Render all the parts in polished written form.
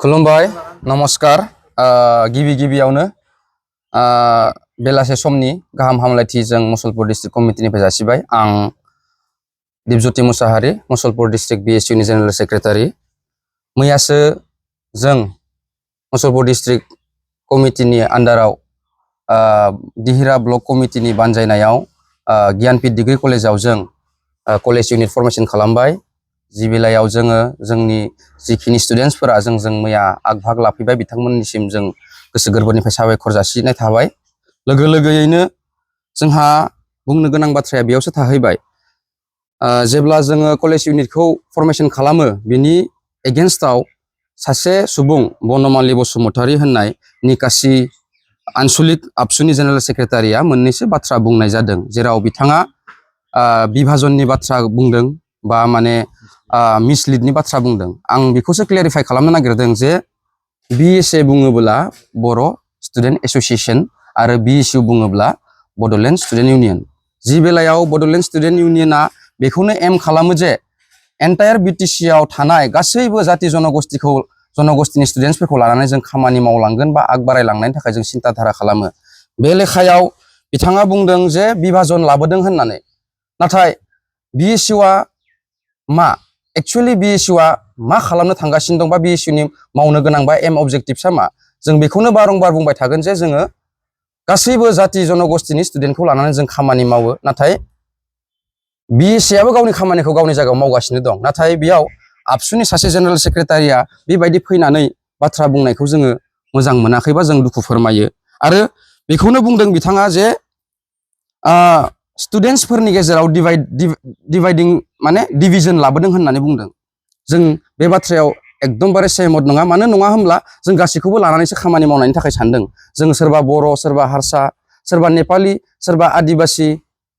खुलुमबाय नमस्कार गिबि गिबियावनो बेलासे समनि गाहाम हामलायथि जों मुसलपुर डिस्ट्रिक्ट कमिटिनिफ्राय जासिबाय। आं दिपज्योति मुसाहारि, मुसलपुर डिस्ट्रिक्ट बीएसयूनि जेनेरेल सेक्रेटारि। मैयासो जों मुसलपुर डिस्ट्रिक्ट कमिटिनि आन्डाराव दिहिरा ब्लक कमिटिनि बानजायनायाव गियानपीठ डिग्री कलेजाव जों कलेज इउनिट फर्मेशन खालामबाय। जि बेलायाव जोङो जोंनि जिखिनि स्टुडेन्टसफोरा जों मैया आग भाग लाफैबाय, बिथांमोननिसिम जों गोसो गोरबोनिफ्राय साबायखर जासिनाय थाबाय। लोगो लोगोयैनो जोंहा बुंनो गोनां बाथ्राया बेयावसो थाहैबाय। जेब्ला जोङो कलेज इउनिटखौ फर्मेशन खालामो, बिनि एगेन्स्टआव सासे सुबुं बनमालि बसुमतारी होननाय निकासि आनसलिक आबसुनि जेनेरेल सेक्रेटारिया मोननैसो बाथ्रा बुंनाय जादों, जेराव बिथाङा बिभाजननि बाथ्रा बुंदों बा माने मिसलिडनि बाथ्रा बुंदों। आं बेखौसो क्लेरिफाइ खालामनो नागिरदों जे बिएसए बुङोब्ला बर' स्टुडेन्ट एस'सिएशन आरो बिएसयू बुङोब्ला बड'लेण्ड स्टुडेन्ट इउनियन। जि बेलायाव बड'लेण्ड स्टुडेन्ट इउनियना बेखौनो एम खालामो जे एन्टायार बिटिसि आव थानाय गासैबो जाति जनगोष्ठीनि स्टुडेन्टसफोरखौ लानानै जों खामानि मावलांगोन बा आग बारायलांनायनि थाखाय जों सिन्था धारा खालामो। बे लेखायाव बिथाङा बुंदों जे बिभाजन लाबोदों होननानै। नाथाय बिएसयूआ मा एक्चुअली बिएसयूआ मा खालामनो थांगासिनो दं बा बिएसयूनि मावनो गोनां बा एम अबजेक्टिभसा मा, जों बेखौनो बारंबार बुंबाय थागोन जे जोङो गासैबो जाति जनगोष्ठीनि स्टुडेन्टखौ लानानै जों खामानि मावो। नाथाय बिएसएआबो गावनि खामानिखौ गावनि जायगायाव मावगासिनो दं। नाथाय बेयाव आबसुनि सासे जेनेरेल सेक्रेटारिया बेबायदि फैनानै बाथ्रा बुंनायखौ जोङो मोजां मोनाखैबा जों दुखु फोरमायो। आरो बेखौनो बुंदों बिथाङा जे स्टुडेन्टसफोरनि गेजेराव डिभाइडिं माने डिभिजन लाबोदों होननानै बुंदों। जों बे बाथ्रायाव एकदमबारे सहमत नङा। मानो नङा होमब्ला जों गासैखौबो लानानैसो खामानि मावनायनि थाखाय सानदों। जों सोरबा बर', सोरबा हारसा, सोरबा नेपालि, सोरबा आदिबासि,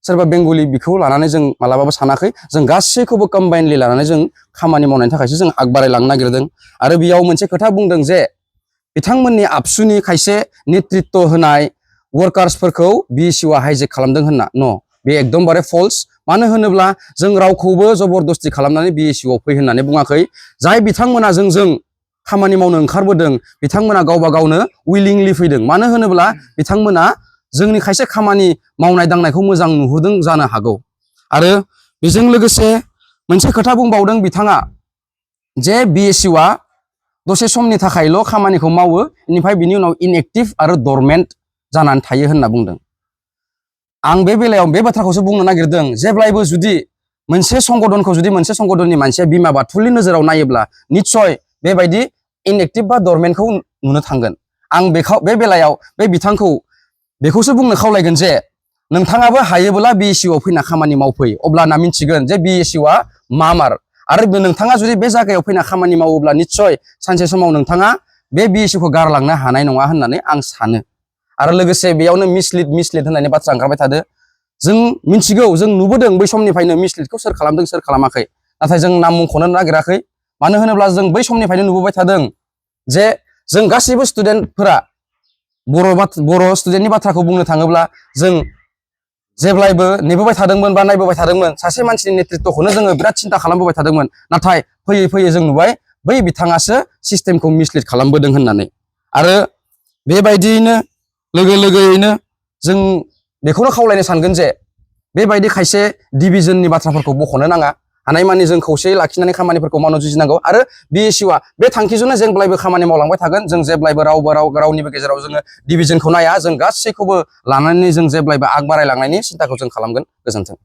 सोरबा बेंगलि, बेखौ लानानै जों मालाबाबो सानाखै। जों गासैखौबो कम्बाइनलि लानानै जों खामानि मावनायनि थाखायसो जों आग बारायलांनो नागिरदों। आरो बेयाव मोनसे खोथा बुंदों जे बिथांमोननि आबसुनि खायसे नेतृत्व होनाय वर्कार्सफोरखौ बिएसयूआ हाइजेक खालामदों होनना। न', बे एकदमबारे फल्स। मानो होनोब्ला जों रावखौबो जबरदस्ति खालामनानै बिएसयूआव फै होननानै बुङाखै। जाय बिथांमोना जों खामानि मावनो ओंखारबोदों, बिथांमोना गावबा गावनो उइलिंलि फैदों। मानो होनोब्ला बिथांमोना जोंनि खायसे खामानि मावनाय दांनायखौ मोजां नुहुरदों जानो हागौ। आरो बेजों लोगोसे मोनसे खोथा बुंबावदों बिथाङा जे बिएसयूआ दसे समनि थाखायल' खामानिखौ मावो, बेनिफ्राय बिनि उनाव इनएक्टिभ आरो डरमेन्ट जानानै थायो होनना बुंदों। आं बे बेलायाव बे बाथ्राखौसो बुंनो नागिरदों, जेब्लायबो जुदि मोनसे संगठननि मानसिया बिमा बाथुलनि नोजोराव नायोब्ला निस्सय बेबायदि इनएक्टिभ बा डरमेन्टखौ नुनो थांगोन। आं बे बेलायाव बे बिथांखौ बेखौसो बुंनो खावलायगोन जे नोंथाङाबो हायोब्ला बिएसयूआव फैना खामानि मावफै, अब्लाना मिथिगोन जे बिएसयूआ मा मार। आरो नोंथाङा जुदि बे जायगायाव फैना खामानि मावोब्ला निस्सय सानसे समाव नोंथाङा बे बिएसयूखौ गारलांनो हानाय नङा होननानै आं सानो। आरो लोगोसे बेयावनो मिसलिड होननायनि बाथ्रा ओंखारबाय थादो। जों मिथिगौ, जों नुबोदों बै समनिफ्रायनो मिसलिडखौ सोर खालामदों सोर खालामाखै। नाथाय जों नाम मुंख'नो नागिराखै। मानो होनोब्ला जों बै समनिफ्रायनो नुबोबाय थादों जे जों गासैबो स्टुडेन्टफोरा बर' स्टुडेन्टनि बाथ्राखौ बुंनो थाङोब्ला जों जेब्लायबो नेबोबाय थादोंमोन बा नायबोबाय थादोंमोन। सासे मानसिनि नेतृत्वखौनो जोङो बिराद सिन्था खालामबोबाय थादोंमोन। नाथाय फैयै फैयै जों नुबाय बै बिथाङासो सिस्टेमखौ मिसलिड खालामबोदों होननानै। आरो बेबायदियैनो लोगोयैनो जों बेखौनो खावलायनो सानगोन जे बेबायदि खायसे डिभिजननि बाथ्राफोरखौ बख'नो नाङा। हानायमानि जों खौसेयै लाखिनानै खामानिफोरखौ मावनो जुजिनांगौ। आरो बिएसयूआ बे थांखिजोंनो जेब्लायबो खामानि मावलांबाय थागोन। जों जेब्लायबो रावनिबो गेजेराव जोङो डिभिजनखौ नाया। जों गासैखौबो लानानै जों जेब्लायबो आग बारायलांनायनि सिन्थाखौ जों खालामगोन। गोजोन्थों।